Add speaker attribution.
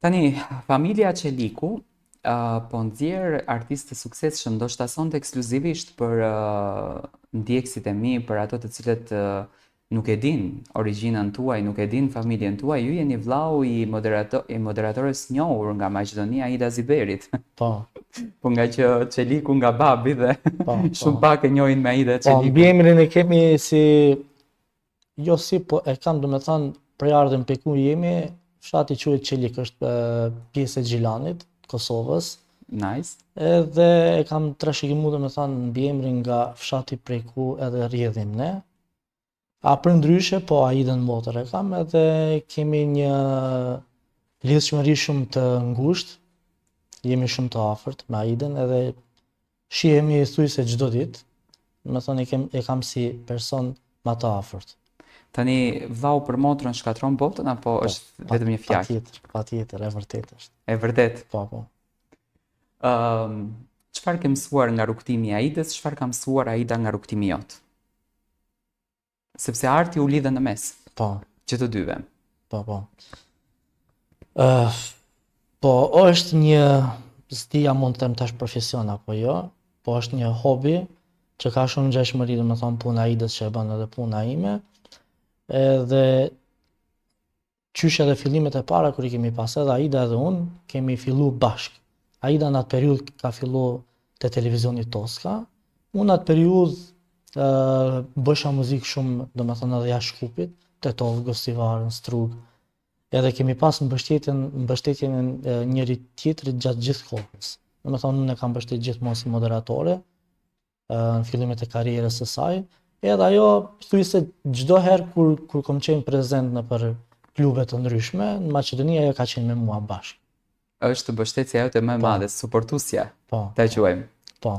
Speaker 1: Tani, familja Çeliku uh, po nxjerr artistë të suksesshëm, ndoshta sonte ekskluzivisht për uh, ndjekësit e mi, për ato të cilët uh, nuk e dinë origjinën tuaj, nuk e dinë familjen tuaj, ju jeni vllau i moderato i moderatores njohur nga Maqedonia Aida Ziberit.
Speaker 2: Po.
Speaker 1: Po nga që Çeliku nga babi dhe
Speaker 2: Po,
Speaker 1: shumë
Speaker 2: po.
Speaker 1: pak e njohin me Aida
Speaker 2: Po,
Speaker 1: Çeliku.
Speaker 2: mbiemrin e kemi si Jo si, po e kam domethënë prejardhjen prej ku jemi, fshati quhet Çelik, është pjesë e Gjilanit, Kosovës.
Speaker 1: Nice.
Speaker 2: Edhe e kam trashëgimu domethënë mbiemrin nga fshati prej ku edhe rrjedhim ne. A përndryshe, po Aidën motër e kam edhe kemi një lidhshmëri shumë të ngushtë, jemi shumë të afërt me Aidën edhe Shihemi thujse çdo ditë, domethënë e kem e kam si person ma të afërt.
Speaker 1: Tani vllau për motrën shkatërron botën apo
Speaker 2: Po,
Speaker 1: është vetëm një fjalë?
Speaker 2: Patjetër, patjetër, e vërtetë është.
Speaker 1: E vërtetë.
Speaker 2: Po, po.
Speaker 1: Ëm, çfarë ke mësuar nga rrugëtimi i Aidës, çfarë ka mësuar Aida nga rrugëtimi jot? Sepse arti u lidhë në mes.
Speaker 2: Po.
Speaker 1: Që të dyve.
Speaker 2: Po, po. Uh, po, është një, s'di a mund të them tash profesion apo jo, po është një hobi që ka shumë ngjashmëri, domethënë puna e Aidës që e bën edhe puna ime. Edhe Qysh edhe fillimet e para kur i kemi pas edhe Aida edhe unë, kemi fillu bashkë. Aida në atë periudhë ka fillu te televizioni Toska, unë në atë periudhë bësha muzikë shumë, domethënë edhe jashtë Shkupit, Tetovë, Gostivar, në Strugë. Edhe kemi pas mbështetjen, mbështetjen e njëri tjetrit gjatë gjithë kohës. Domethënë unë e kam mbështet gjithmonë si moderatore, në fillimet e karrierës së saj, edhe ajo thujse çdo herë kur kur kom qenë prezent nëpër klube të ndryshme, në Maqedoni ajo ka qenë me mua bashkë.
Speaker 1: Është mbështetësja jote më e
Speaker 2: Po.
Speaker 1: madhe, suportuesja,
Speaker 2: Po.
Speaker 1: ta quajmë.
Speaker 2: Po.